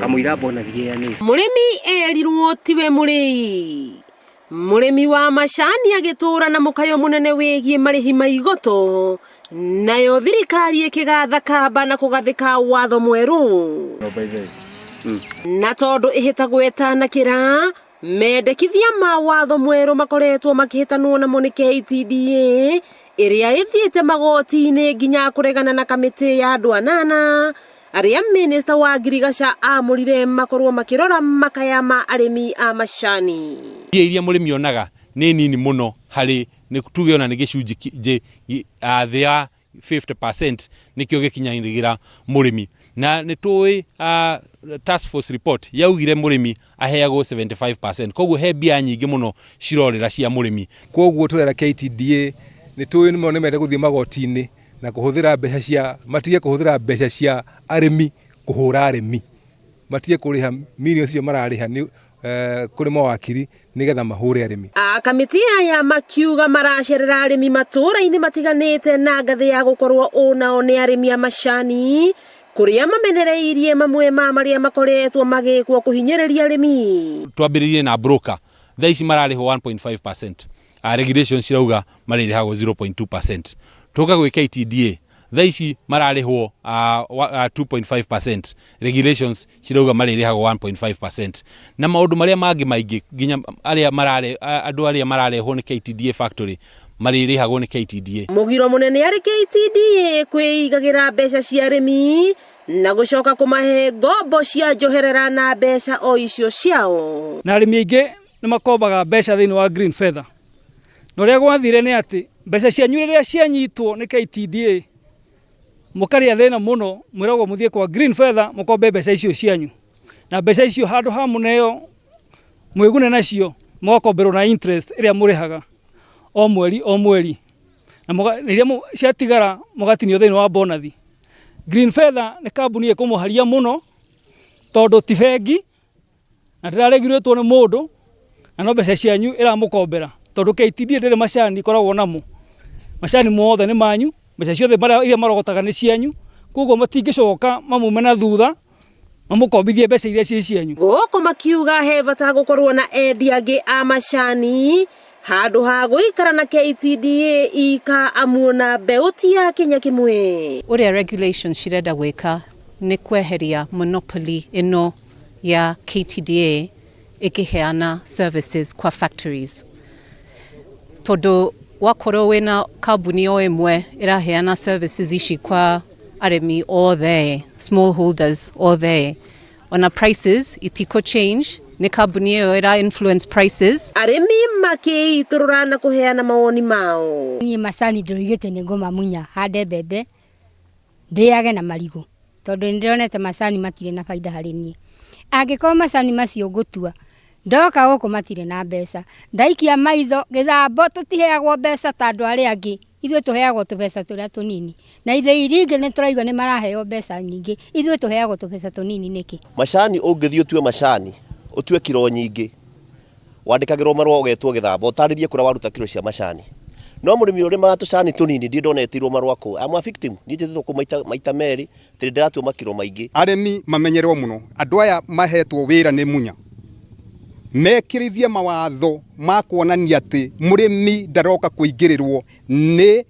Kamũira bonathi ĩheanĩtwo. Mũrĩmi erirwo tiwe mũrĩi. Mũrĩmi wa macani agĩtũra na mũkayo mũnene wĩgiĩ marĩhi ma igoto, nayo thirikari ĩkĩgatha kamba na kũgathĩka watho mwerũ. Na tondũ ĩhĩtagwo ĩtanakĩra, mendekithia ma watho mwerũ makoretwo makĩhĩtanwo namo nĩ KTDA ĩrĩa ĩthiĩte magoti-inĩ nginya kũregana na kamĩtĩ ya andũ anana arĩa minista wa ngirigaca amũrire makorwo makĩrora makaya ma arĩmi a macani. Mbia iria mũrĩmi onaga nĩ nini mũno harĩ nĩ tuge ona nĩ gĩcunjĩ thĩ ya 50% nĩkĩo gĩkinyagĩra mũrĩmi. Na nĩ tũĩ task force report yaugire mũrĩmi aheagwo 75%, koguo he mbia nyingĩ mũno cirorĩra cia mũrĩmi. Koguo tũrera KTDA nĩ tũĩ nĩ mende gũthiĩ magoti-inĩ na kũhũthĩra mbeca cia, matige kũhũthĩra mbeca cia arĩmi kũhũra arĩmi, matige kũrĩha mirioni icio mararĩha nĩ kũrĩ mawakiri nĩgetha mahũre arĩmi. Akamĩtĩ aya makiuga maracerera arĩmi matũũra-inĩ matiganĩte na ngathĩ ya gũkorwo ũ nao nĩ arĩmi a macani kũrĩa mamenereirie mamwe ma marĩa makoretwo magĩkwo kũhinyĩrĩria arĩmi. Twambĩrĩirie na broker, thaa ici mararĩhwo 1.5%, regulations cirauga marĩrĩhagwo 0.2%. Tũka gwĩ KTDA, thaa ici mararĩhwo 2.5%, regulations cirauga marĩrĩhagwo 1.5%. Na maũndũ marĩa mangĩ maingĩ nginya arĩa marare, andũ arĩa mararehwo nĩ KTDA factory marĩrĩhagwo nĩ KTDA. Mũgiro mũnene arĩ KTDA kwĩigagĩra mbeca cia arĩmi na gũcoka kũmahe ngombo cia njoherera na mbeca o icio ciao. Na arĩmi aingĩ nĩ makombaga mbeca thĩinĩ wa Green Feather. Na ũrĩa gwathire nĩ atĩ mbeca cianyu rĩrĩa cianyitwo nĩ KTDA mũkarĩa thĩna mũno, mwĩragwo mũthiĩ kwa Green Feather mũkombe mbeca icio cianyu. Na mbeca icio handũ ha mũneo mwĩgune nacio, mũgakomberwo na interest ĩrĩa mũrĩhaga o mweri o mweri. Na rĩrĩa ciatigara mũgatinio thĩinĩ wa bonathi. Green Feather nĩ kambuni ĩkũmũharia mũno tondũ ti bengi na ndĩraregirĩtwo nĩ mũndũ na no mbeca cianyu ĩramũkombera tondũ KTDA ndĩrĩ macani ĩkoragwo namo. Macani mothe nĩ manyu, mbeca ciothe iria marogotaga nĩ cianyu, koguo matingĩcoka mamume na thutha mamũkombithie mbeca iria ciĩ cianyu. Gũkũ makiuga he bata gũkorwo na endia angĩ a macani handũ ha gũikara na KTDA ika amu ona mbeũ ti ya kĩnya kĩmwe. Ũrĩa regulations cirenda gwĩka nĩ kweheria monopoly ĩno ya KTDA ĩkĩheana services kwa factories, tondũ wakorwo wĩna kambuni o ĩmwe ĩraheana services ici kwa arĩmi othe, smallholders othe, ona prices itikũ change, nĩ kambuni ĩyo ĩra influence prices. Arĩmi makĩitũrũra na kũheana mawoni mao. Niĩ macani ndĩroigĩte nĩ ngũmamunya hande mbembe ndĩage na marigũ tondũ nĩ ndĩronete macani matirĩ na baida harĩ niĩ. Angĩkorwo macani macio ngũtua ndoka gũkũ matirĩ na mbeca, ndaikia maitho gĩthambo tũtiheagwo mbeca ta andũ arĩa angĩ, ithuĩ tũheagwo tũbeca tũrĩa tũnini, na ithĩi iria ingĩ nĩ tũraigua nĩ maraheo mbeca nyingĩ, ithuĩ tũheagwo tũbeca tũnini nĩkĩ? Macani ũngĩthiĩ ũtue macani, ũtue kiro nyingĩ, wandĩkagĩrwo marũa ũgetwo gĩthamba ũtarĩrie kũrĩa waruta kiro cia macani. No mũrĩmi ũrĩmaga tũcani tũnini ndirĩ ndona etĩirwo marũa kũu. I'm a victim, niĩ njĩtĩtwo kũu maita merĩ atĩ nĩ ndĩratua makiro maingĩ. Arĩmi mamenyerwo mũno, andũ aya mahetwo wĩra nĩ Munya mekĩrithie mawatho ma kuonania atĩ mũrĩmi ndaroka kũingĩrĩrwo nĩ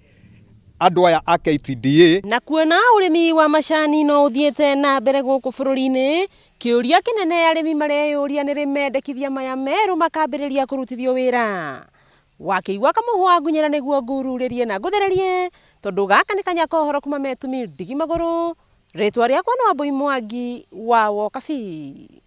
andũ aya a KTDA. Na kuona ũrĩmi wa macani no ũthiĩte na mbere gũkũ bũrũri-inĩ, kĩũria kĩnene arĩmi mareyũria nĩ rĩ mendekithia maya merũ makambĩrĩria kũrutithio wĩra. Wakĩigua kamũhwa ngunyĩra nĩguo ngururĩrie na ngũthererie, tondũ gaka nĩ kanya ka ũhoro kuma Metumi ndigi magũrũ, rĩtwa rĩakwa nĩ Wambũi Mwangi wa Wokabi.